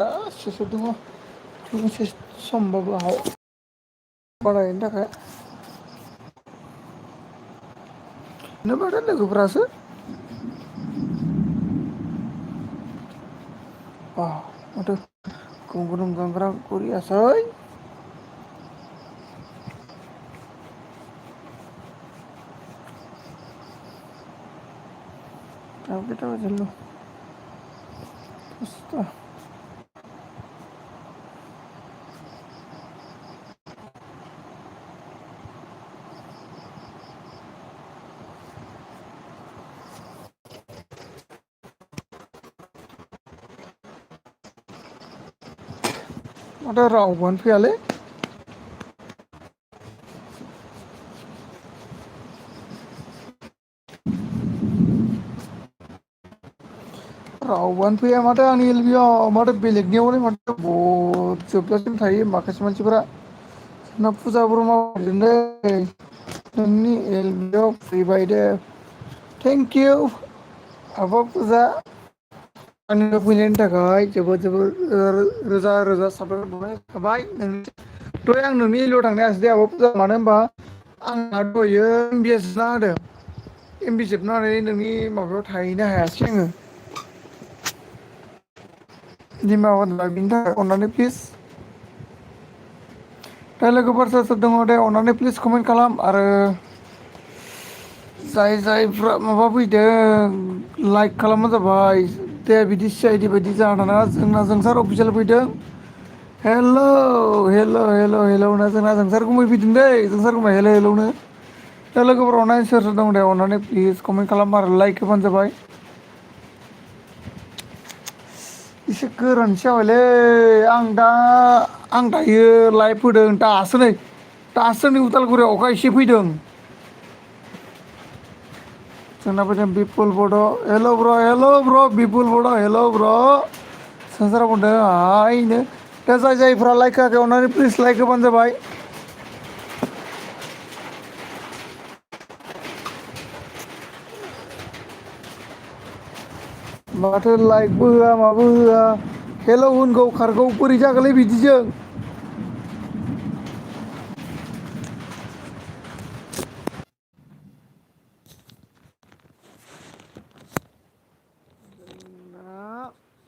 गासैसो दङ दसे समबाबो बारायनो थाखाय लोगोफोरासो माथो गुंग्रुं गांग्रां गरियासै Kita dulu Astaga. Ada rawan fiyale rawan fiya mata ani ilbiya mata belegnya wale mata bo coplasin थायो माखासे मानसिफोरा ना फुजा ब्रह्म दे नोंनि एलबियाव फैबाय दे थेंक इउ आब' फुजा आंनो फैनायनि थाखाय जोबोद रोजा रोजा साबायखर बावनाय थाबाय दहाय आं नोंनि एलियाव थांनो हायासै दे आब' फुजा मानो होनबा आंना दहायो एमबि जोबना होदों एमबि जोबनानै नोंनि माबायाव थाहैनो हायासै आङो निमाहा होबाय बिनि थाखाय अननानै प्लिज दा लोगोफोर सोर सोर दङ दे अननानै प्लिज कमेन्ट खालाम आरो जायफ्रा माबा फैदों लाइक खालामबानो जाबाय दे बिदि सिआइडि बायदि जानाङा जोंना जोंसार अफिसियेल फैदों हेल' हेल' हेल' हेल' नो जोंना जोंसार गुमै फैदों दै जोंसार गुमै हेल' हेल'नो दा लोगोफोर अननानै सोर सोर दं दे अननानै प्लिज कमेन्ट खालाम आरो लाइक होबानो जाबाय एसे गोरोन्थि जाबायलै आं दायो लाइभ होदों दासो नै उदालगुरियाव अखा एसे फैदों जोंना फैदों बिपुल बड' हेल' ब्र बिपुल बड' हेल' ब्र सोरसारा बुंदों हायनो दा जायफ्रा लाइक होआखै अननानै प्लिज लाइक होबानो जाबाय माथो लाइकबो होआ माबो होआ हेल' होनगौ खारगौ बोरै जागोनलै बिदिजों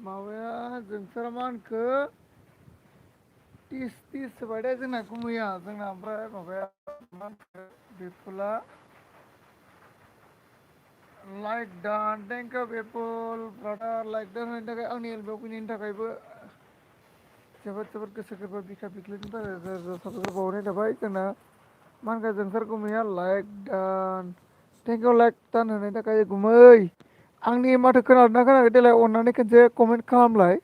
माबाया जोंसारा मा होनखो तीस होबाय दे जोंना गुमैया जोंना ओमफ्राय माबाया मा होनखो बिपुला लाइक डान thank you Bipul brother like डान होनायनि थाखाय आंनि एलबियाव फैनायनि थाखायबो जोबोद गोसो गोरबो बिखा बिख्लोनि थाखाय साबायखर बावहरनाय थाबाय जोंना मा होनखो जोंसार गुमैया लाइक डान थेंक इउ लाइक दान होनायनि थाखाय गुमै आंनि माथो खोनादोंना खोनायाखै देलाय अननानै खनसे कमेन्ट खालामलाय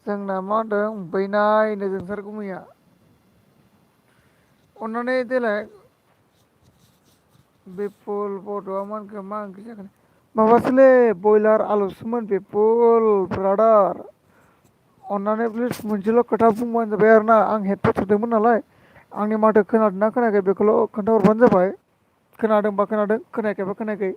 जोंना मा होनदों बैनायनो जोंसार गुमैया अननानै देलाय बिपुल बड'आ मा होनखो मा ओंख्रि जाखो माबासोलै बयलार आलुसोमोन बिपुल ब्रादार अननानै प्लिज मोनसेल' खोथा बुंबानो जाबाय आरो ना आं हेडफन सोदोंमोन नालाय आंनि माथो खोनादोंना खोनायाखै बेखौल' खोन्थाहरबानो जाबाय खोनादोंबा खोनादों खोनायाखैबा खोनायाखै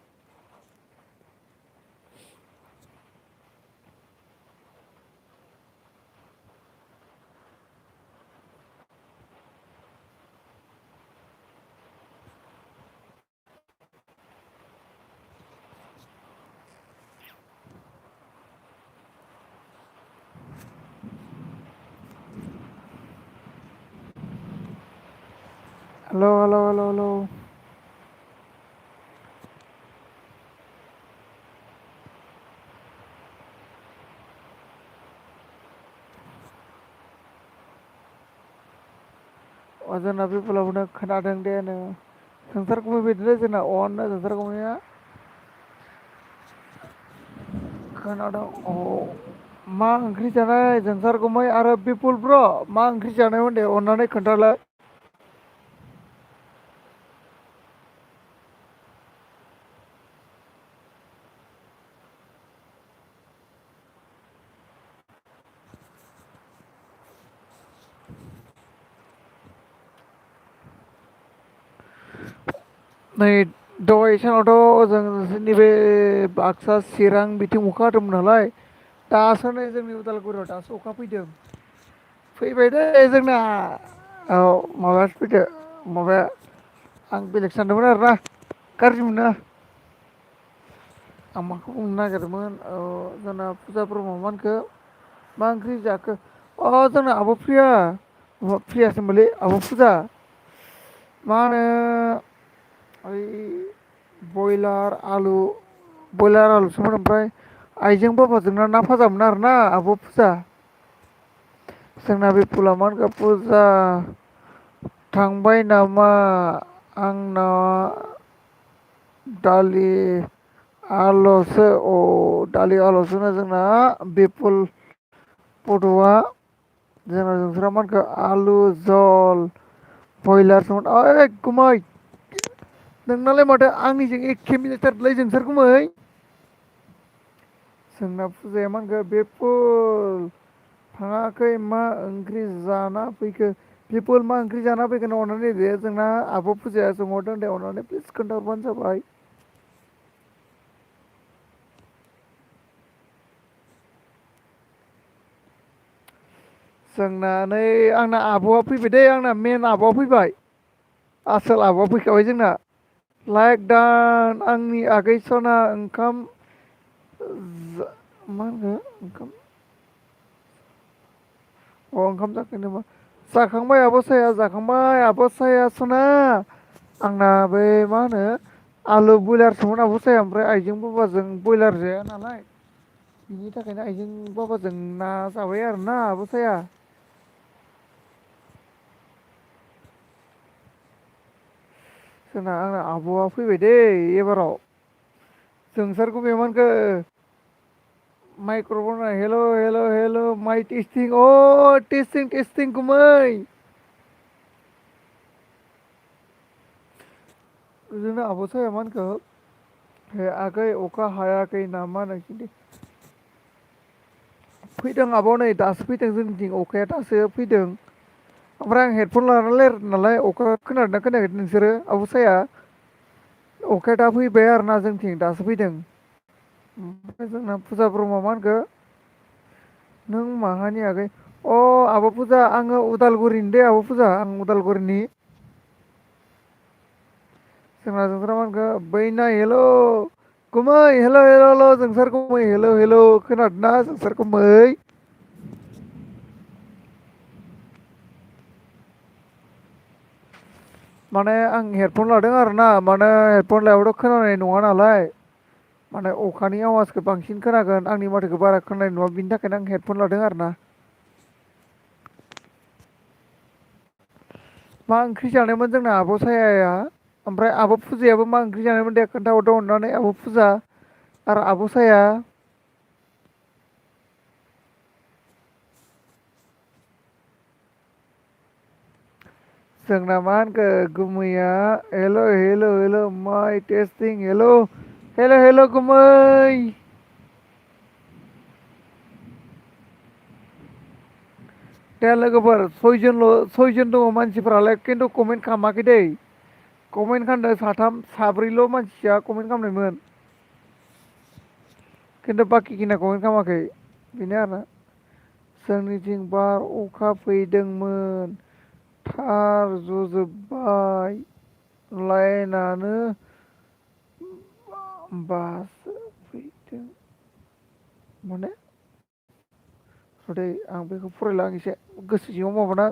हेल' जोंना बिपुलावनो खोनादों दे नो जोंसार गुमै बिदिनो जोंना अन जोंसार गुमैया खोनादों अ मा ओंख्रि जानाय जोंसार गुमै आरो बिपुल ब्र' मा ओंख्रि जानायमोन दे अननानै खोन्थालाय नै दहाय सानावथ' ओजों नैबे बाक्सा चिरां बिथिं अखा हादोंमोन नालाय दासो नै जोंनि उदालगुरियाव दासो अखा फैदों। फैबाय दे जोंना औ माबायासो फैदो माबाया आं बेलेग सानदोंमोन आरोना गाज्रि मोननाङा। आं माखौ बुंनो नागिरदोंमोन जोंना फुजा ब्रह्मआव मा होनखो मा ओंख्रि जाखो जोंना आब' प्रिया प्रियासोमोनलै आब' फुजा मा होनो ओइ बयलार आलु बयलार आलुसोमोन ओमफ्राय आइजों बाबाजोंना ना फाजामोन आरोना आब' फुजा। जोंना बे फुला मा होनखो फुजा थांबाय नामा आंना दालि आलुसो दालि आलुसोनो जोंना बिपुल पट'आ जोंना जोंस्रा मा होनखो आलु जल बयलारसोमोन ओइ गुमै नोंनालाय माथो आंनिजों एखे मिलायथारदोंलै जोंसार गुमै। जोंना फुजाया मा होनखो बिपुल थाङाखै मा ओंख्रि जाना फैखो बिपुल मा ओंख्रि जाना फैखो अननानै दे जोंना आब' फुजाया सोंहरदों दे अननानै प्लिज खोन्थाहरबानो जाबाय। जोंना नै आंना आब'आ फैबाय दै आंना मेन आब'आ फैबाय। आसोल आब'आ फैखाबाय जोंना। लाइक दा आंनि आगै सना ओंखाम मा होनो ओंखाम ओंखाम जाखो नामा जाखांबाय आब' साया जाखांबाय आब' साया सना। आंना बै मा होनो आलु बयलारसोमोन आब' साया ओमफ्राय आइजों बाबाजों बयलार जाया नालाय बिनि थाखायनो आइजों बाबाजों ना जाबाय आरोना आब' साया। जोंना आंना आब'आ फैबाय दै एबाराव जोंसारखौ बे मा होनखो माइक्र'फन हेल' हेल' हेल' माइ टेस्टिं टेस्टिं टेस्टिं गुमै। जोंना आब' साया मा होनखो आगै अखा हायाखै नामा नोंसिनिथिं फैदों आब' नै दासो फैदों जोंनिथिं अखाया दासो फैदों। ओमफ्राय आं हेडफन लानानै रायलायदों नालाय अखा खोनादोंना खोनायाखै नोंसोरो आब' साया? अखाया दा फैबाय आरोना जोंथिं दासो फैदों। ओमफ्राय जोंना फुजा ब्रह्मआ मा होनखो नों माहानि आगै आब' फुजा आङो उदालगुरिनि दे आब' फुजा आं उदालगुरिनि। जोंना जोंसारा मा होनखो बैनाय हेल' गुमै हेल' हेल' जोंसार गुमै हेल' हेल' खोनादोंना जोंसार गुमै? माने आं हेडफन लादों आरोना माने हेडफन लायाबाथ' खोनानाय नङा नालाय। माने अखानि आवाजखौ बांसिन खोनागोन आंनि माथोखौ बारा खोनानाय नङा बिनि थाखायनो आं हेडफन लादों आरो ना। मा ओंख्रि जानायमोन जोंना आब' सायाया? ओमफ्राय आब' फुजायाबो मा ओंख्रि जानायमोन दे खोन्थाहरदो अननानै आब' फुजा आरो आब' साया। जोंना मा होनखो गुमैया हेल' हेल' हेल' माइ टेस्टिं हेल' हेल' हेल' गुमै। दे लोगोफोर सयजन दङ मानसिफोरालाय खिन्थु कमेन्ट खालामाखै दै। कमेन्ट खालामदों साथाम साब्रैल' मानसिया कमेन्ट खालामनायमोन। खिन्थु बाखिखिनिया कमेन्ट खालामाखै बेनो आरोना। जोंनिथिं बार अखा फैदोंमोन। थार जुजोब्बाय लाइनानो बासो फैदों माने र'दै आं बेखौ फरायला आं एसे गोसो सिङाव माबाना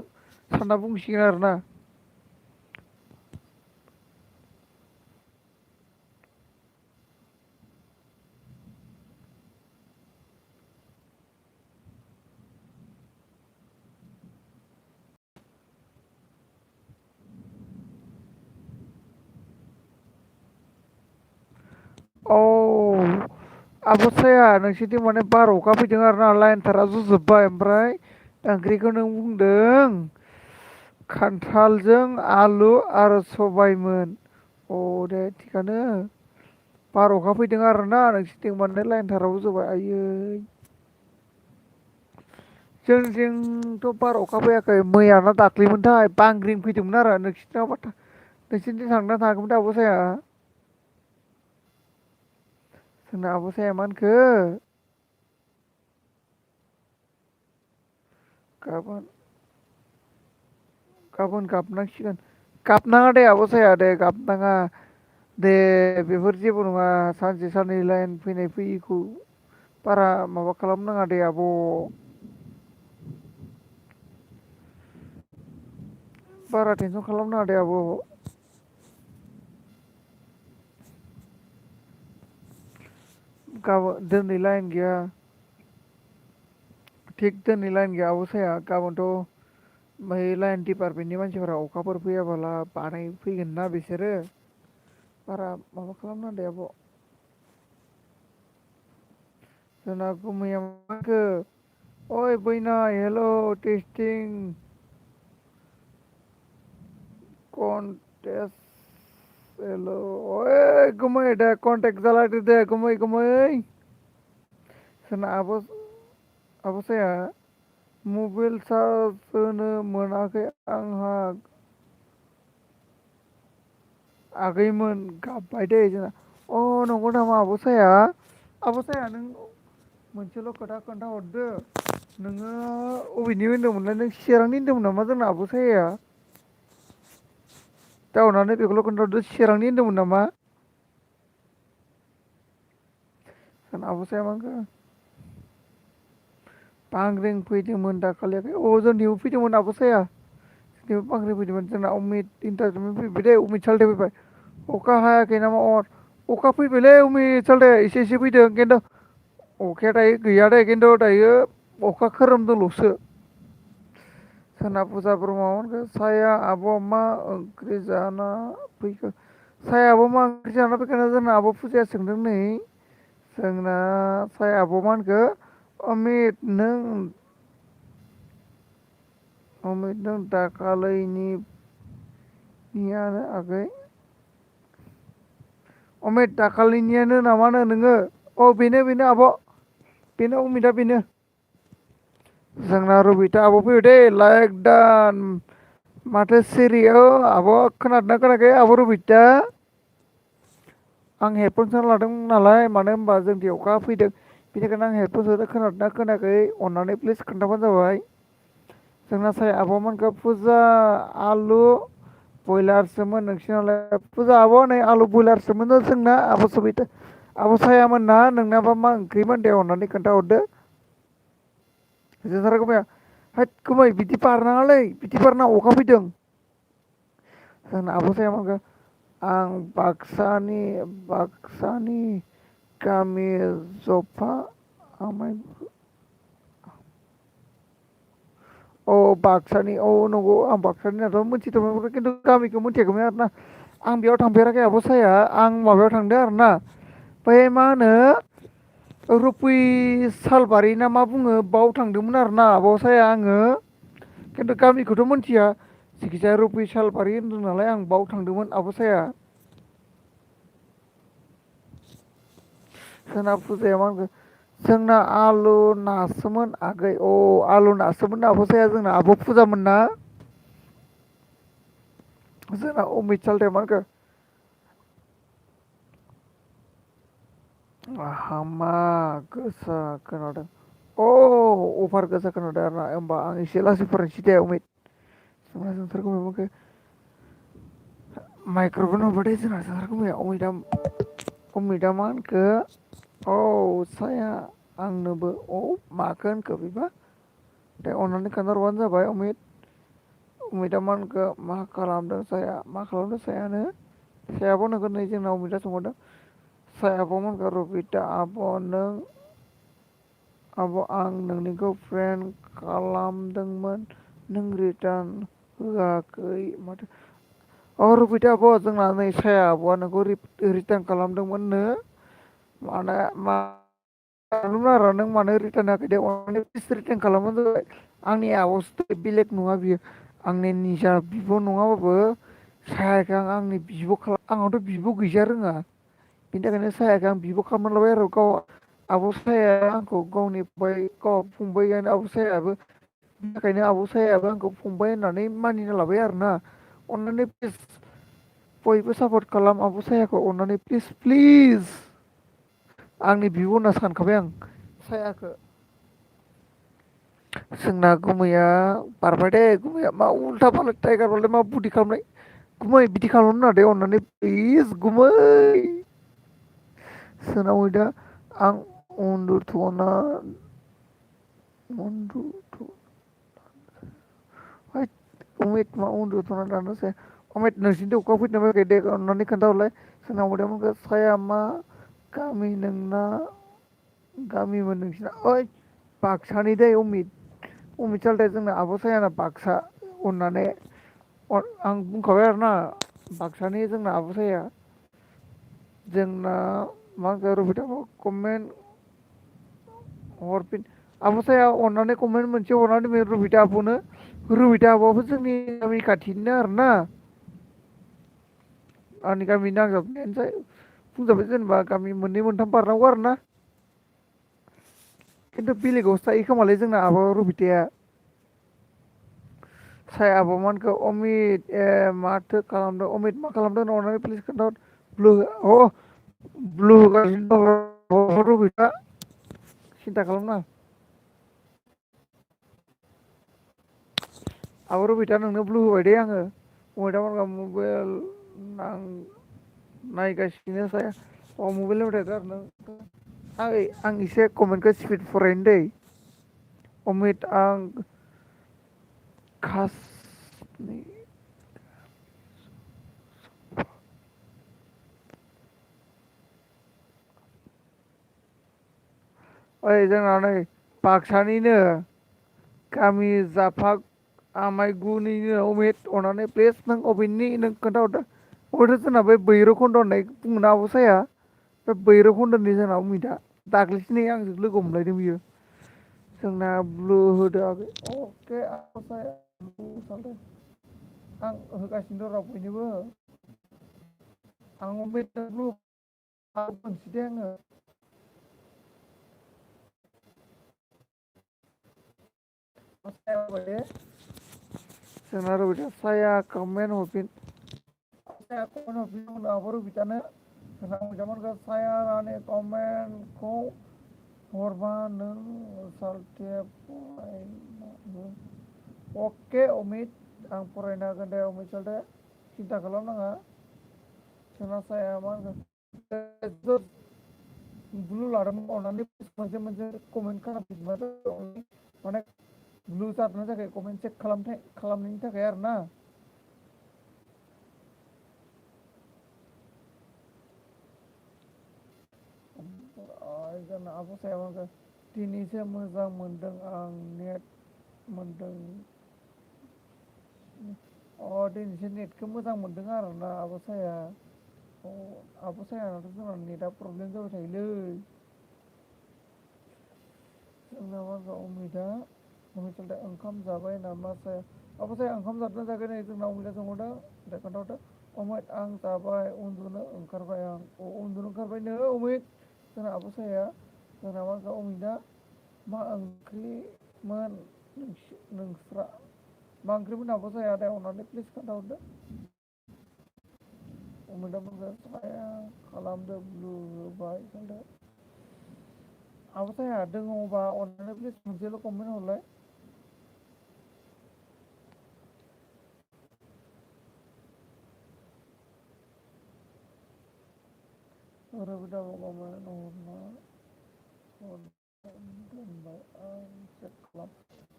सानना बुंसिगोन आरोना। औ आब' साया नोंसोरनिथिं माने बार अखा फैदों आर ना लाइनथारा जुजोब्बाय ओमफ्राय ओंख्रिखौ नों बुंदों खान्थालजों आलु आरो सबायमोन। अ दे थिगानो। बार अखा फैदों आरोना नोंसोरनिथिं माने लाइनथाराबो जोब्बाय आयै। जोंनिथिंथ' बार अखा फैयाखै मैयाना दाख्लैमोनथाय बांग्रिं फैदोंमोन आरो नोंसोरनिथिं नोंसोरनिथिं थांदोंना थाङाखैमोनथाय आब' साया? जोंना आब' साया मा होनखो गाबोन गाबोन गाबनांसिगोन गाबनाङा दे आब' साया दे गाबनाङा दे बेफोर जेबो नङा सानसे साननै लाइन फैनाय फैयैखौ बारा माबा खालामनाङा दे आब'। बारा टेनसन खालामनाङा दे आब'। गाबोन दिनै लाइन गैया थिग दिनै लाइन गैया आब' साया गाबोनथ' ओमफ्राय लाइन डिपार्टमेन्टनि मानसिफोरा अखाफोर फैयाबोला बानाय फैगोन ना बिसोरो बारा माबा खालामनाङा दे आब'। जोंना गुमैया मा होनखो ओइ बैनाय हेल' टेस्टिं कन्टेस्ट हेल' ओइ गुमै दे कन्टेक्ट जालायदो दे गुमै गुमै जोंना आब' साया मबाइल चार्ज होनो मोनाखै आंहा आगैमोन गाबबाय दे जोंना अ नंगौ नामा आब' साया आब' साया नों मोनसेल' खोथा खोन्थाहरदो नोङो अबेनि होनदोंमोनलाय नों चिरांनि होनदोंमोन नामा जोंना आब' सायाया दा अननानै बेखौल' खोन्थाहरदो चिरांनि होनदोंमोन नामा जोंना आब' साया मा होनखो बांग्रिं फैदोंमोन दाखालि अ जोंनियाव फैदोंमोन आब' साया जोंनियाव बांग्रिं फैदोंमोन जोंना अमित इन्टारनेट फैबाय दे अमित सालथे फैबाय अखा हायाखै नामा अखा फैबायलै अमित सालथे एसे एसे फैदों खिन्थु अखाया दायो गैया दे खिन्थु दायो अखा खोरोमदोंल'सो सोना फुजा ब्रह्म होनखो साया आब' मा ओंख्रि जाना फैखो साया आब' मा ओंख्रि जाना फैखो जोंना आब' फुजाया सोंदों नै जोंना साया आब' मा होनखो अमित नों दाखालैनियानो आगै अमित दाखालिनियानो नामानो नोङो अ बेनो आब' बेनो अमितआ बेनो जोंना रबिथा आब' फैबाय दै लायक दा माथो सिरि आब' खोनादोंना खोनायाखै आब' रबिथा आं हेडफन सोना लादों नालाय मानो होनबा जोंनिथिं अखा फैदों बेनिखायनो आं हेडफन सोदों खोनादोंना खोनायाखै अननानै प्लिज खोन्थाबानो जाबाय जोंना साया आब'मोनखो फुजा आलु बयलारसोमोन नोंसिनालाय फुजा आब' नै आलु बयलारसोमोन जोंना आब' सबिता आब' सायामोनना नोंनाबा मा ओंख्रिमोन दे अननानै खोन्थाहरदो जोंसारा गुमैया हैद गुमै बिदि बारनाङालै बिदि बारनाङा अखा फैदों जोंना आब' साया मा होनखो आं बाक्सानि गामि जफा आमाय औ बाक्सानि औ नंगौ आं बाक्सानि होननाथ' मोनथिदोंमोन खिन्थु गामिखौ मिथियाखैमोन आरोना आं बेयाव थांफेराखै आब' साया आं माबायाव थांदों आरोना बै मा होनो रुपि सालबारि ना मा बुङो बाव थांदोंमोन आरोना आब' साया आङो खिन्थु गामिखौथ' मिथिया जिखिजाया रुपि सालबारि होनदों नालाय आं बाव थांदोंमोन आब' साया जोंना फुजाया मा होनखो जोंना आलु नासोमोन आगै अ आलु नासोमोन आब' साया जोंना आब' फुजामोन ना जोंना अमित सालथे मा होनखो हामा गोसा खोनादों अ अभार गोसा खोनादों आरोना होमबा आं एसे लासै फरायनोसै दे अमित जोंना जोंसार गुमै मा होनखो माइक्र'फन हरबाथाय जोंना जोंसार गुमैया अमितआ मा होनखो औ साया आंनोबो औ माखो होनखो बेबा दे अननानै खोन्थाहरबानो जाबाय अमितआ मा होनखो मा खालामदों सायानो सायाबो नोगो नै जोंना अमितआ सोंहरदों साया आब' मा होनखो रबिथा आब' आं नोंनिखौ फ्रेन्ड खालामदोंमोन नों रिटार्न होआखै माथो अ रबिथा आब' जोंना नै साया आब'आ नोंखौ रिटार्न खालामदोंमोननो माने आरो नों मानो रिटार्न होआखै दे अननानै प्लिज रिटार्न खालामबानो जाबाय आंनि आब'सो बेलेग नङा बियो आंनि निजा बिब' नङाबाबो सायाखौ आं आंनि बिब' आंहाथ' बिब' गैजा रोङा बिनि थाखायनो सायाखौ आं बिब' खालामना लाबाय आरो गाव आब' साया आंखौ गावनि फंबायानो आब' सायाबो बिनि थाखायनो आब' सायाबो आंखौ फंबाय होननानै मानिना लाबाय आरोना अननानै प्लिज बयबो सापर्ट खालाम आब' सायाखौ अननानै प्लिज प्लिज आंनि बिब' होनना सानखाबाय आं सायाखौ जोंना गुमैया बारबाय दे गुमैया मा उल्था फाल्था टाइगार बालाय मा बुद्धि खालामनाय गुमै बिदि खालामनो नाङा दे अननानै प्लिज गुमै सोनाव दा आं उन्दुथ'ना उन्दुथ' हैद अमित मा उन्दुथ'ना दानोसै अमित नोंसिनिथिं अखा फैदोंना फैयाखै दे अननानै खोन्थाहरलाय जोंनाव हरदोंमोन साया मा गामि नोंना गामिमोन नोंसिना ओइ बाक्सानि दै अमित सालथे जोंना आब' सायाना बाक्सा अननानै आं बुंखाबाय आरोना बाक्सानि जोंना आब' साया जोंना मा होनखो रबिथा कमेन्ट हरफिन आब' साया अननानै कमेन्ट मोनसे हरनानै बे रबिथा आब'नो रबिथा आब'आबो जोंनि गामि खाथिनिनो आरोना आंनि गामि नांजाबनायानो बुंजाबाय जेनेबा गामि मोननै मोनथाम बारनांगौ आरो ना खिन्थु बेलेगावसो थायो खोमालै जोंना आब' रबिथाया साया आब'मोनखौ अमित ए माथो खालामदों अमित मा खालामदों अननानै प्लिज खोन्थाहर ब्लु होगासिनो दं रबिथा सिन्था खालामनाङा आब' रबिथा नोंनो ब्लु होबाय दे आङो अमिता मोनखा मबाइल नां नायगासिनो साया अ मबाइल नायबाय थादों आरो ना आं एसे कमेन्टखौ स्पिड फरायनो दै अमित आं खासनि ओइ जोंना नै बाक्सानिनो गामि जाफाग आमायगुनिनो अमित अननानै प्लिज नों अबेनि नों खोन्थाहरदो अमिता जोंना बै बैरबखुन्द होननाय बुङोना आब' साया बे बैरबखुन्दनि जोंना अमिता दाख्लैसो नै आंजों लोगो हमलायदों बियो जोंना ब्लु होदो आगै अके आब' साया आं होगासिनो र' बयनोबो आं अमितनो ब्लु होनोसै दे आङो साया होबाय दे जोंना रबिथा साया कमेन्ट हरफिन साया कमेन्ट हरफिन आब' रबिथानो जोंना रबिथामोनखो साया रानि कमेन्टखौ हरबा नों सालथे फरायनांगौ अके अमित आं फरायना होगोन दे अमित सालथे सिन्था खालामनाङा जोंना साया मा होनगोन ब्लु लादोंमोन अननानै मोनसे मोनसे कमेन्ट खालामफिनबानो माने ब्लु जादोंना जायाखै कमेन्ट चेक खालामनायनि थाखाय आरो ना जोंना आब' साया मा दिनैसो मोजां मोनदों आं नेट मोनदों दिनैसो नेटखौ मोजां मोनदों आरोना आब' साया आब' सायानाथ' जोंना नेटआ प्रब्लेम जाबाय थायोलै जोंना मा होनबा अमितआ ओंखाम जाबाय नामा साया आब' साया ओंखाम जादोंना जायाखै नै जोंना अमितआ सोंहरदों दे खोन्थाहरदो अमित आं जाबाय उन्दुनो ओंखारबाय आं उन्दुनो ओंखारबायनो अमित जोंना आब' साया जोंना मा होनगोन अमितआ मा ओंख्रिमोन नोंस्रा मा ओंख्रिमोन आब' साया दे अननानै प्लिज खोन्थाहरदो अमितआ बुंदों साया खालामदो ब्लु होबाय खोन्था आब' साया दङबा अननानै प्लिज मोनसेल' कमेन्ट हरलाय रबिथा कमेन्ट दोनबाय आं चेक खालाम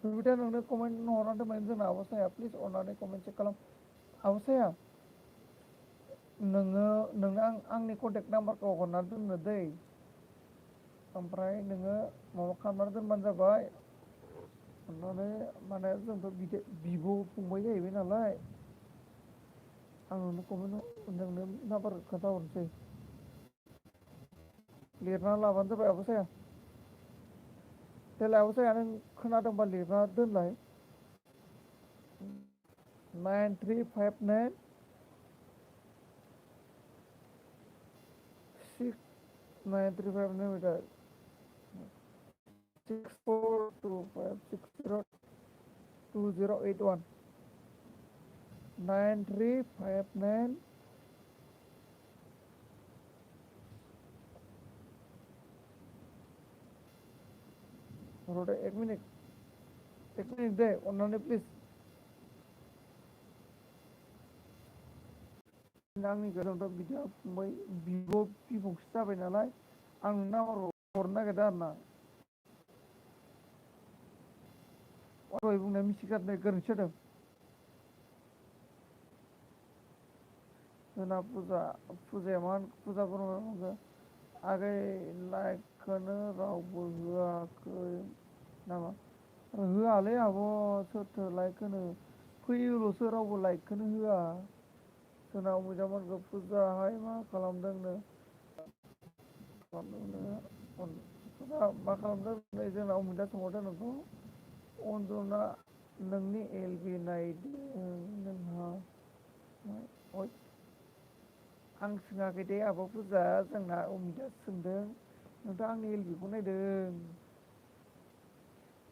रबिथा नोंनो कमेन्ट हरना दोनबाय जोंना आब' साया प्लिज अननानै कमेन्ट चेक खालाम आब' साया नोंनो आंनि कन्टेक्ट नाम्बारखौ हरना दोननो दै ओमफ्राय नोङो माबा खालामनानै दोनबानो जाबाय अननानै माने जोंथ' बिब' फंबाय जाहैबाय नालाय आं नोंनो कमेन्ट नोंनो नाम्बार खोन्थाहरनोसै लिरना लाबानो जाबाय आब' साया देलाय आब' साया नों खोनादोंबा लिरना दोनलाय 9359 69359 6425602081 9359 र' दे 1 मिनिट एक मिनिट दे अननानै प्लिज आंनि गोजानथ' बिदिया फंबाय बिब'सो जाबाय नालाय आं नोंनो हरनो नागिरदों आरो ना दहाय बुंनाया मिथिगारनाय गोरोन्थि जादों जोंना फुजाया मा फुजा फोरबो आगै लाइकखौनो रावबो होआखै नामा होआलै आब' सोरथो लाइक होनो फैयोल'सो रावबो लाइकखौनो होआ जोंना अमितामोनखौ फुजाहाय मा खालामदोंनो मा खालामदों नै जोंना अमिता सोंहरदों नोंखौ अनजना नोंनि एलबि नायदों नोंहा आं सोङाखै दे आब' फुजा जोंना अमितासो सोंदों नोंथ' आंनि एलबिखौ नायदों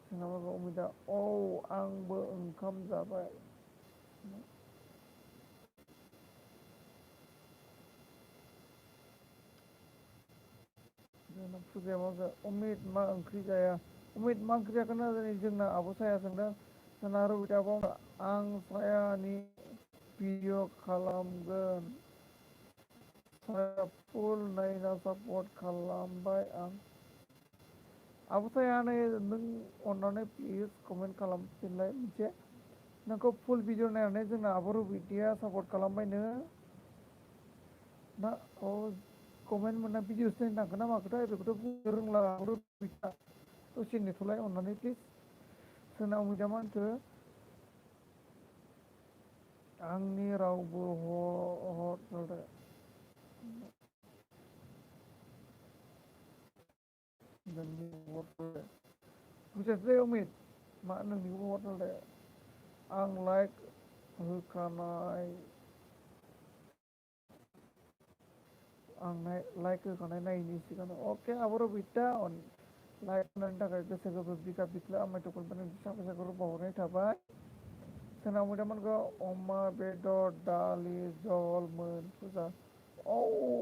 जोंना माबा अमिता औ आंबो ओंखाम जाबाय जोंना फुजाया मा अमित मा ओंख्रि जाया अमित मा ओंख्रि जाखो दिनै जोंना आब' साया सोंदों जोंना रबिता आब' आं सायानि भिडिअ खालामगोन साया फुल नायना सापर्ट खालामबाय आं आब' साया नै नों अननानै प्लिज कमेन्ट खालामफिनलाय मोनसे नोंखौ फुल भिडिअ नायनानै जोंना आब' रबिताया सापर्ट खालामबायनो ना अ कमेन्ट मोनना भिडिअस नायनो थांखो ना माखोथाय बेखौथ' बुंनो रोंला आब' रबिता दसे नेथ'लाय अननानै प्लिज जोंना अमितामोनखो आंनि रावबो हरथारदो नोंनि हरथारदो बुजियासै अमित मा नोंनिखौबो हरथारदो आं लाइक होखानाय आं लाइक होखानाय नायिनि सिगां अके आब' रबिता लाइक होनायनि थाखाय गोसो गोरबो बिखा बिख्लो आमाय थुखुलफोरनि साबायखर बावहरनाय थाबाय जोंना अमितामोनखौ अमा बेदर दालि जहलमोन फुजा औ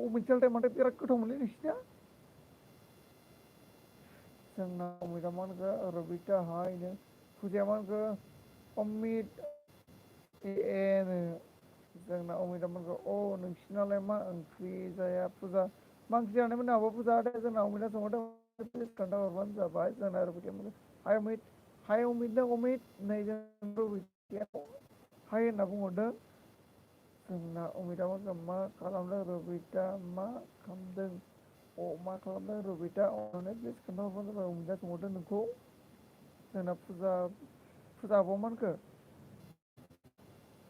अमित माथो बिराद गोथाव मोनलै नोंसिना जोंना अमितामोनखो रबिता हायनो फुजायामोनखो अमित नो जोंना अमितामोनखौ अ नोंसिनालाय मा ओंख्रि जाया फुजा मा ओंख्रि जानायमोन आब' फुजा जोंना अमिता सोंहरदों प्लिज खोन्थाहरबानो जाबाय जोंना रबिताया हाय अमित हाय अमित नो अमित नै जों रबिताया हाय होनना बुंहरदों जोंना अमितामोनखौ मा खालामदों रबिता मा खालामदों अ मा खालामदों रबिता अननानै प्लिज खोन्थाहरबानो जाबाय अमिता सोंहरदों नोंखौ जोंना फुजा आब'मोनखो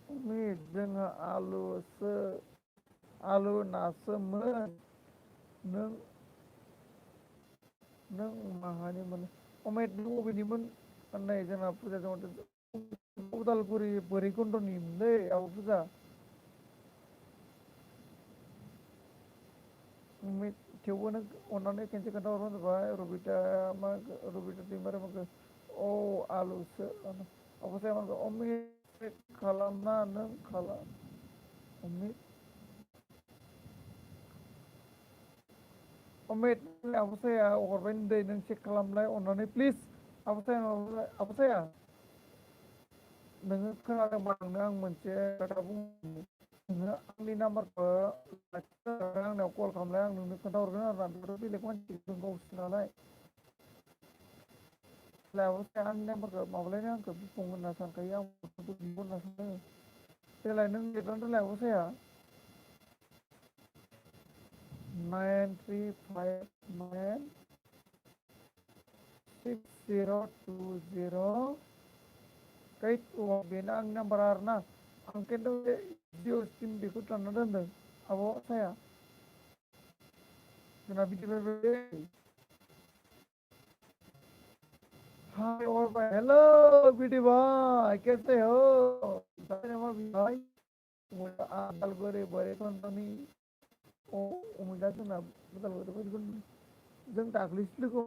अमित जोंहा आलु नासोमोन नों नों माहानिमोन अमित नों अबेनिमोन नै जोंना फुजा उदालगुरि बोरैखन्थ'निमोनलै आब' फुजा अमित थेवबो नों अननानै खेनसे खोन्थाहरबानो जाबाय रबिताया मा रबिता दैमारिया औ आलुसो आब' साया अमित खालामना नों खालाम अमित अमित आब' साया हरबाय दै नों चेक खालामलाय अननानै प्लिज आब' साया नोङो खोनादोंबा नोंनो आं मोनसे खोथा बुंनि नोङो आंनि नाम्बारखौ आंनियाव कल खालामलाय आं नोंनो खोन्थाहरगोन आरो ना बेखौथ' बेलेग मानसि दंबावोसो नालाय आब' साया आंनि नाम्बारखौ माबालायनो आंखौ बिफं होनना सानखायो आं बिब' होनना सानो देलाय नों लिरनानै दोनलाय आब' साया 93596020 बेनो आंनि नाम्बारा आरोना आं खिन्थु बे जिअ सिम बेखौ दानना दोनदों आब' साया जोंना बिदि दै हाय और भाई हेलो बीडी भाई कैसे हो भाई उदालगुरि बोरैखन्थनि अमिता जोंना उदालगुरि बोरैखन्थनि जों दाख्लैसो लोगो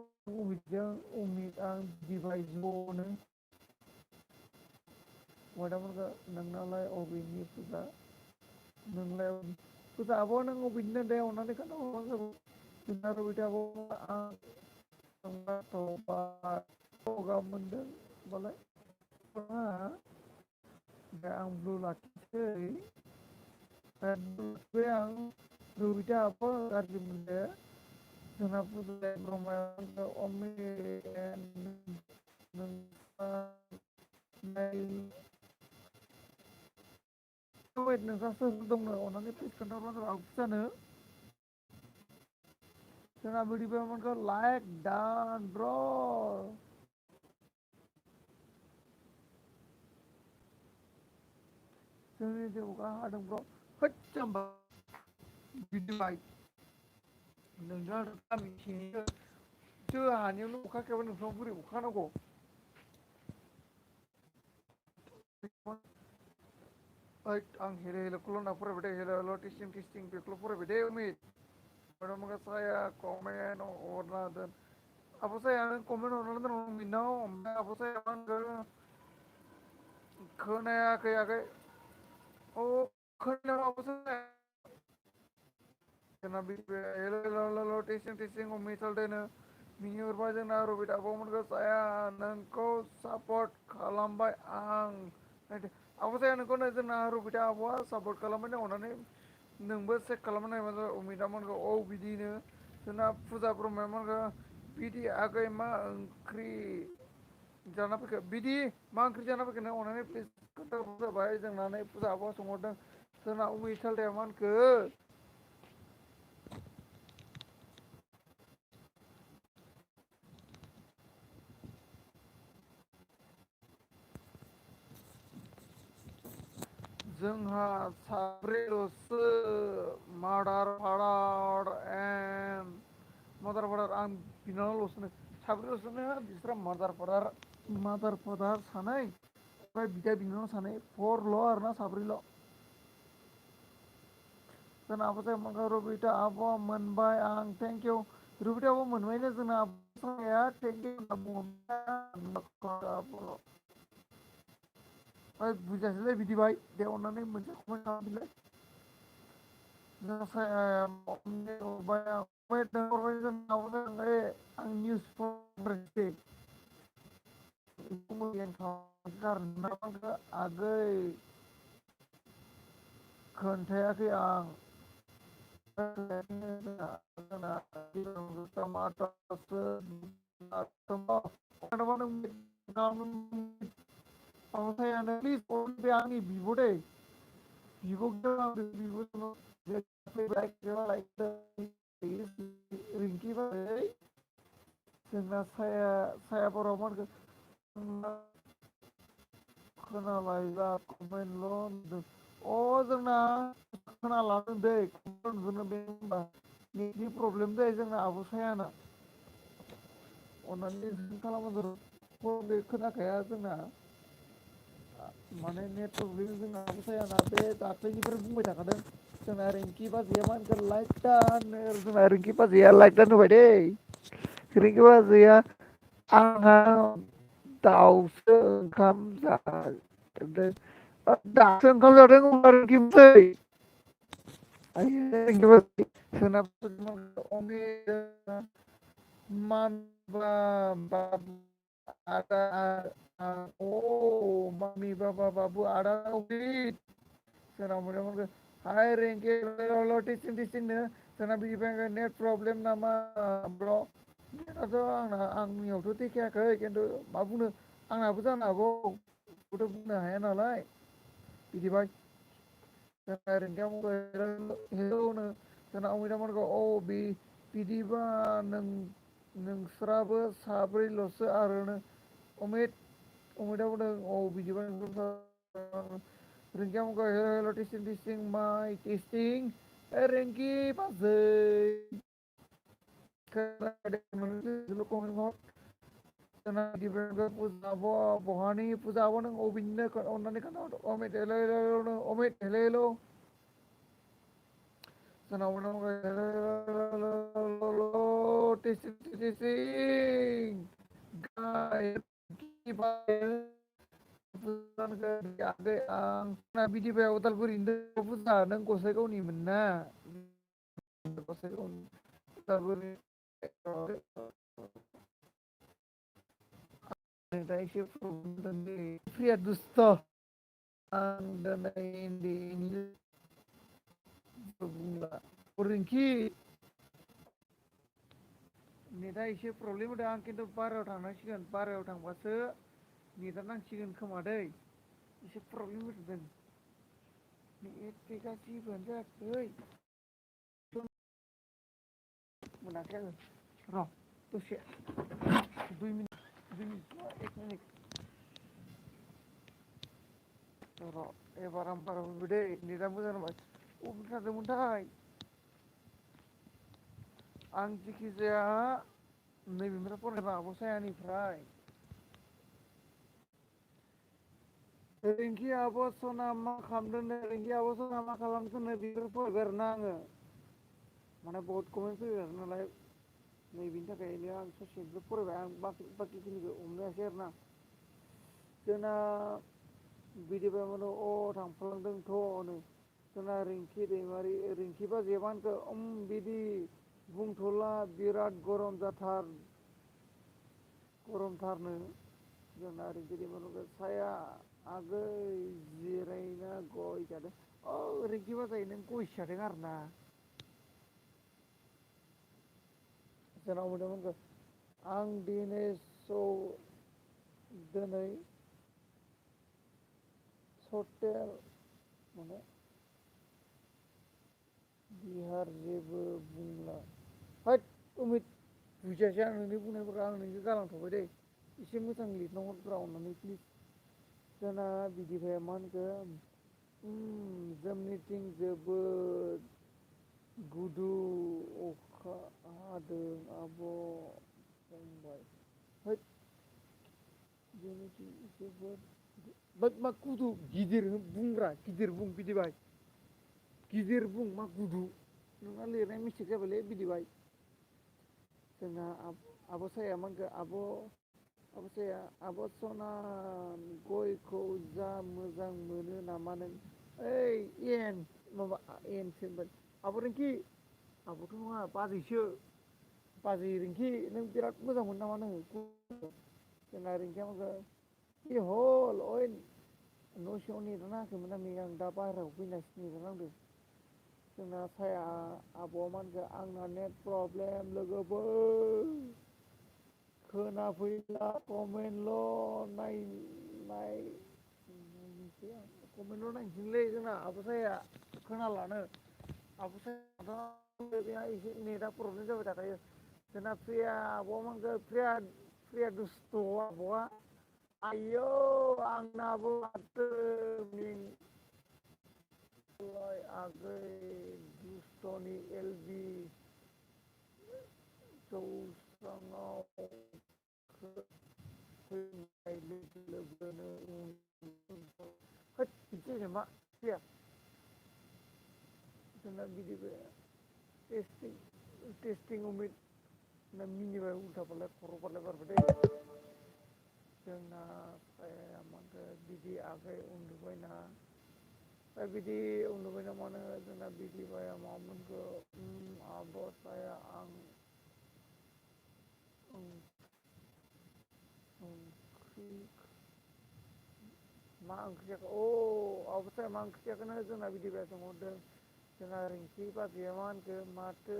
अमित आं बिबाय ज'नो अमितामोनखो नोंनालाय अबेनि फुजा नोंलाय फुजा आब' नों अबेनिनो दे अननानै खोन्थाहरबानो जाबाय जोंना रबिता आब' आं गगा मोनदों होनबालाय आं ब्लु लाखिसै बे आं रबिथा apa गाज्रि मोनदो जोंना बुजाय ब्रह्मया नोंस्रा सोर दंनो अननानै प्लिज खोन्थाहरबानो जाबाय जानो जोंना बिदिबामोनखौ लाइक डान ब्र जोंनि देवगा हादों ब्र होद जाम्बा बिदिबाय नोंथाङा गामि सिंनिसो जोंहानियावनो अखा गैयाबा नोंथाङा बोरै अखा नांगौ आं हेरे हेलोखौल' होनना फरायबाय दे हेलो हेलो टेस्टिं बेखौल' फरायबाय दे उमित मैडम saya komen hरना दोन आब' saya नों कमेन्ट हरना दोन उमितनाव ओमफ्राय आब' saya मा होनगोन खोनायाखै आगै अ खोनायाखै आब' saya जोंना हेलो हेलो टेस्टिं उमित दोनो मिनिहरबाय जोंना रबिट आब'मोनखौ saya नोंखौ सापर्ट खालामबाय आं आब' saya नोंखौ जोंना रबिटा आब'आ सापर्ट खालामबाय अननानै नोंबो चेक खालामनो नायबा उमितामोनखौ औ बिदिनो जोंना फुजा ब्रह्ममोनखौ बिदि आगै मा ओंख्रि जाना फैखो बिदि मा ओंख्रि जाना फैखो नों अननानै प्लिज खोन्थाहरबानो जाबाय जोंना फुजा आब'आ सोंहरदों जोंना उमित सालथाया मा होनखो जोंहा साब्रैल'सो मादार फादार एन्ड मादार फादार आं बिनानावल'सोनो साब्रैल'सोनो बिस्रा मादार फादार सानै ओमफ्राय बिदा बिनानाव सानै फरल' आरोना साब्रैल' जोंना आब' जाया रबिता आब' मोनबाय आं थेंक इउ रबिता आब' मोनबायनो जोंना आब'या थेंक इउ होनना बुङो बुजासैलै बिदिबाय दे अननानै मोनसे कमेन्ट खालामफिनलाय आं निउस फरायसै आगै खोन्थायाखै आं माबायानो प्लिज बे आंनि बिब' दै रिंकि बाजै जोंना साया बर'मोन खोनालायला कमेन्टल' नुदों अ जोंना खोनालादों दै कमेन्ट नुदों बे होनबा नेटनि प्रब्लेम जायो जोंना आब' सायाना अननानै खालामो बे खोनाखाया जोंना माने नेट प्रब्लेम जोंना आब' सायाना बे दाख्लैनिफ्राय बुंबाय थाखादों जोंना रिंकि बाजैया मा होनखो लाइक दान जोंना रिंकि बाजैया लाइक दान होबाय दै रिंकि बाजैया आंहा दाउसो ओंखाम जादों दासो ओंखाम जादों होनबा रिंकि बाजै रिंकि बाजै सोनाब मानबा बाबु आदा अ मामि बाबा बाबु आदा जोंना मोनदों हाय रिंकि टेस्टिंनो जोंना बिदिबाय नेट प्रब्लेम नामा ब्र नेटाथ' आंनियावथ' देखायाखै खिन्थु मा बुंनो आंनाबो जानो हागौ बेखौथ' बुंनो हाया नालाय बिदिबाय जोंना हेलौनो जोंना अमितामोनखौ औ बिदिबा नोंस्राबो साब्रैल'सो आरो अमिता बुंदों औ बिदिबा रिंकिया बुंखौ हेल' हेल' टेस्टिं माइ टेस्टिं रिंकि बाजै बहानि फुजा आब' नों अबेनिनो अननानै खोन्थाहरदो अमित हेल' हेल' जोंनाव आं बिदिबाय उदालगुरिनि फुजा नों गसाइगावनिमोन ना उदालगुरि दा एसे प्रब्लेम जादों फ्रिया दुस्थ' आं दिनै उन्दैनि बुंला रिंकि नेटआ एसे प्रब्लेम होदों आं खिन्थु बारायाव थांनांसिगोन बारायाव थांबासो नेटआ नांसिगोन खोमा दै एसे प्रब्लेम होदों नेट पेकआ जेबोआनो जायाखै मोनाखै आङो र' दसे 2 मिनिट 1 मिनिट र' एबार आं बारा फैबाय दै नेटआ मोजां नांबाय अबे थादोंमोनथाय आं जिखिजाया नैबेनिफ्राय फरायबा आब' सायानिफ्राय रिंकि आब' सना मा खालामदों रिंकि आब' सना मा खालामदों बेफोर फरायबाय आरोना आङो माने बहुत कमेन्ट फैबाय आरो नालाय नैबेनि थाखायनो आं ससेनिफ्राय फरायबाय आं बाखिखिनिखौ हमनो हायासै आरोना जोंना बिदिबा माने थांफ्लांदोंथ' नै जोंना रिंकि दैमारि रिंकि बाजैया मा होनखो बिदि बुंथ'ला बिराद गरमथारनो जोंना रिंकि दैमारिखौ साया आगै जिरायना गय जादों रिंकि बाजै नों गयसो जादों आरोना जोंनाव मोनदोंमोन आं दिनै सटेल माने बिहार जेबो बुंला हैद उमिद बुजियासै आं नोंनि बुंनायफोरखौ आं नोंखौ गालांथ'बाय दै एसे मोजां लिरना हरब्रा अननानै प्लिज जोंना बिदिबाय मा होनखो जोंनिथिं जोबोद गुदु अखा हादों आब' फंबाय हैद जोंनिथिं जोबोद मा गुदु गिदिर बुंग्रा गिदिर बुं बिदिबाय गिदिर बुं मा गुदु नोंना लिरनाय मिस्टेक जाबायलै बिदिबाय जोंना आब' साया मा होनखो आब' साया आब' सना गयखौ जा मोजां मोनो नामा नों ओइ माबा एनसो होनबाय आब' रिंकि आब'थ' नङा बाजैसो बाजै रिंकि नों बिराद मोजां मोनो नामा नोङो जोंना रिंकिया मा हल ओइ न' सिङाव नेट नाङाखैमोन आं दा बाहेरायाव फैनासो नेट नांदों जोंना साया आब'आ मा होनखो आंना नेट प्रब्लेम लोगोफोर खोनाफैला कमेन्टल' कमेन्टल' नायनोसैलै जोंना आब' साया खोनालानो आब' साया एसे नेटआ प्रब्लेम जाबाय थाखायो जोंना प्रिया आब'आ मा होनखो प्रिया दुस्थ' आब'आ आयौ आंनाबो माथो आगै दुस्थ'नि एलबि जौस्राङाव फैनाय लोगो लोगोनो होद बिदि मा फैया जोंना बिदिबो टेस्टिं उमिद ना मिनिबाय उल्था फाल्था खर' फाल्था बारबाय दै जोंना माथो बिदि आगै उन्दुबायना दा बिदि उन्दुबाय ना मानो जोंना बिदि बाया मामोनखौ आब' साया आं ओंख्रि मा ओंख्रि जाखो आब' साया मा ओंख्रि जाखोनो जोंना बिदि बाया सोंहरदों जोंना रिंकि बाजैया मा होनखो माथो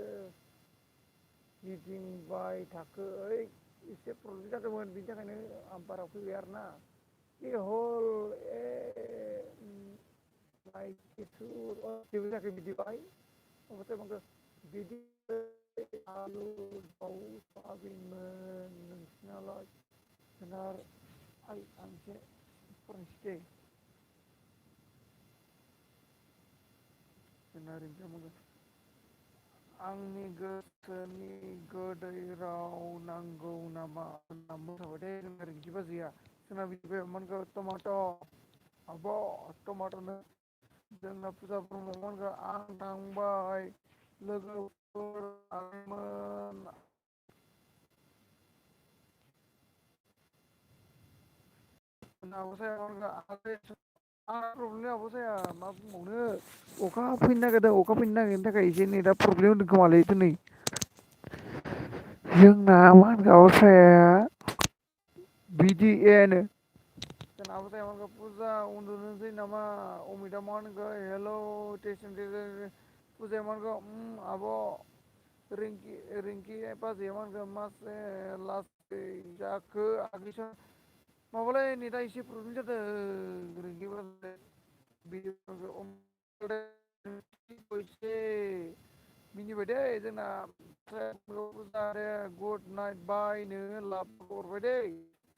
गिदिंबाय थाखो ओइ एसे प्रब्लेम जादोंमोन बिनि थाखायनो आं बारा फैबाय आरोना हल जेबो जायाखै बिदिबाय अबस्थाय बुंखो बिदि आलु दाउ सवाबिनमोन नोंसिनालाय जोंना आं एसे फरायनोसै दे जोंना रिंकिया बुंदों आंनि गोसोनि गोदै राव नांगौ नामा होनना मोसाबाय दे जोंना रिंकि बाजैया जोंना बिदिबाय मोनखो टमाट' आब' टमाट'नो जोंना फुजा ब्रह्म मोनखो आं थांबाय लोगोफोर आंमोन आब' साया आंना प्रब्लेम आब' साया मा बुंबावनो अखा फैनो नागिरदों अखा फैनो नागिरनायनि थाखाय एसे नेटआ प्रब्लेम होदों खोमालै दिनै जोंना मा होनगोन आब' साया BDN kenapa saya mau ke puja undur-undur nama Umida mau ke hello station puja mau ke abo ringki apa sih mau ke mas last jaga agisah mau boleh nih tadi isi problem jadi ringki pas video ke poise mini bede जोंना good night bye नो लाभ हरबाय दै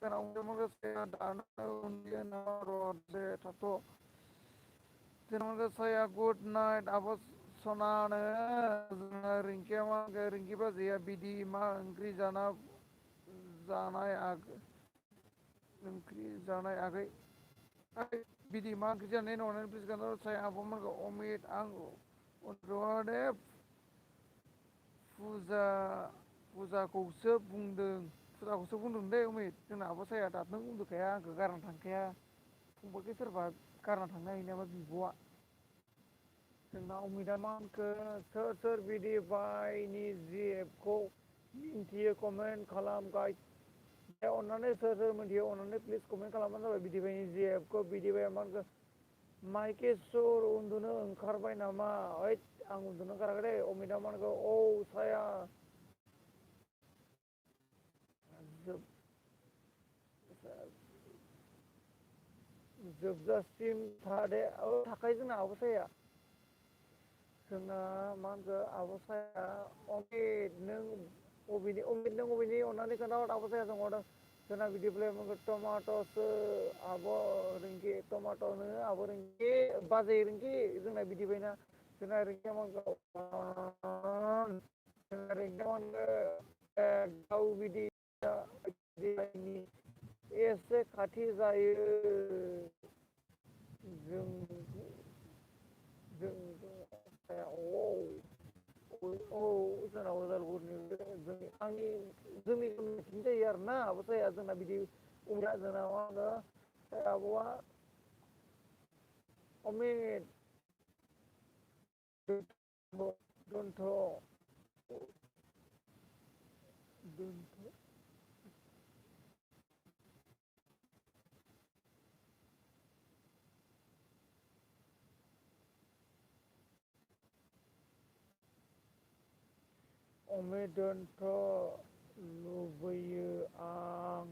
जोंना माखासे दानो उन्दै रद थाथ' जोंना saya good night आब' सनानो जोंना रिंकिया मा रिंकि बाजैया बिदि मा ओंख्रि जानाय आगै बिदि मा ओंख्रि जानाय नङा प्लिज गान saya आब'मोनखौ अमित आं उन्दुवादे फुजाखौसो बुंदों दे अमित जोंना आब' साया दाबो उन्दुखाया आंखौ गारना थांखाया फंबायखौ सोरबा गारना थांनो हायो नामा बिब'आ जोंना अमितआ मा होनखो सोर बिदि बायनि जिएफखौ मिन्थियो कमेन्ट खालाम गाइस अन्नानै सोर मिन्थियो अन्नानै प्लिज कमेन्ट खालामबानो जाबाय बिदि बायनि जिएफखौ बिदि बाया मा होनखो माइकेसर उन्दुनो ओंखारबाय नामा ओइ आं उन्दुनो ओंखाराखै दे अमितआ मा होनखो औ साया जोबजासिम थादे थाखायो जोंना आब' साया जोंना मा होनखो आब' साया अमित नों अबेनि अन्नानै खोन्थाहर आब' साया सोंहरदों जोंना बिदिब्ला टमाट'सो आब' रिंकि टमाट'नो आब' रिंकि बाजै रिंकि जोंना बिदि बायना जोंना रिंकिया मा होनखो जोंना रिंकिया मा होनखो गाव बिदि एसे खाथि जायो जों जोंना उदालगुरिनि जोंनि मिथिं जायो आरोना आब' साया जोंना बिदि जोंना मा होनो आब'आ अमित दोनथ' अमित दोनथ' लुबैयो आं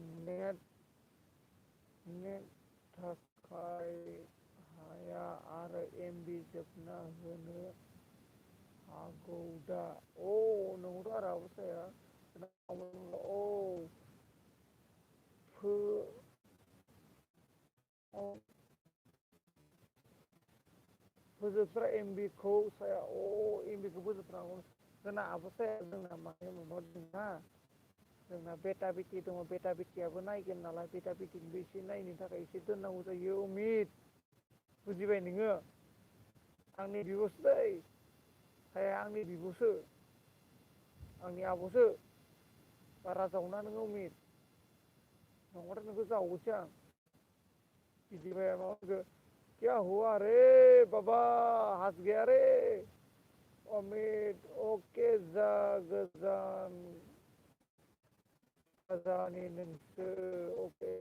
नेट थाखाय हाया आरो एमबि जोबना होनो हागौ दा नंगौथ' आरो आब' साया फोजोबस्रा एमबिखौ साया एमबिखौ फोजोबस्रांगौ जोंना आब' साया जोंना माने जोंना बेटा बेटि दङ बेटा बेटियाबो नायगोन नालाय बेटा बेटिनिबो एसे नायनो थाखाय एसे दोननांगौ जायो अमित बुजिबाय नोङो आंनि बिब'सो दै साया आंनि बिब'सो आंनि आब'सो बारा जावना नोङो अमित नंबाथाय नोंखौ जावोसो आं बिदि बाया मा होनखो क्या हुआ रे बाबा हंस गया रे अमित ओके जानि नोंसो अके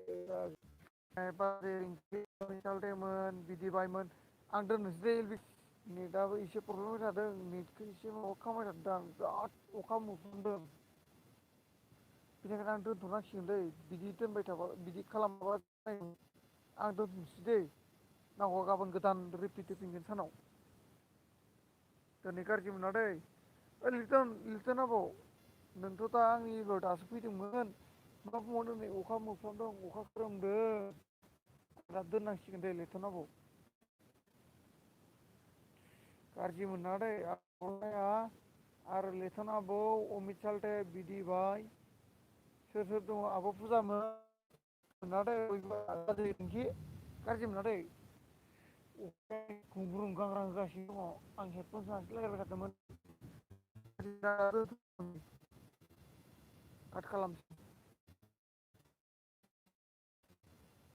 सालथेमोन बिदि बायमोन आं दोननोसै दे नेटआबो एसे प्रब्लेम जादों नेटखौ एसे माबा खालामबाय थादों आं बिराद अखा मोफ्लामदों बेनिखायनो आं दोनथ'नांसिगोन दै बिदि दोनबाय थाबा बिदि खालामाबा आं दोनथ'नोसै दै नांगौबा गाबोन गोदान रिपिट होफिनगोन सानाव दिनै गाज्रि मोना दै लिरथोन आबौ नोंथ' दा आंनिल' दासो फैदोंमोन मा बुंबावनो नै अखा मोफ्लामदों अखा खोरोमदों दा दोननांसिगोन दे लिरथोन आबौ गाज्रि मोना दै आब'या आरो लिरथोन आबौ अमित सालथे बिदि बाय सोर दङ आब' फुजामोन मोना दै बाजै रिंकि गाज्रि मोना दै गुंग्रुं गांग्रां होगासिनो दङ आं हेडफन लानासो रायज्लायबाय थादोंमोन काट खालामसै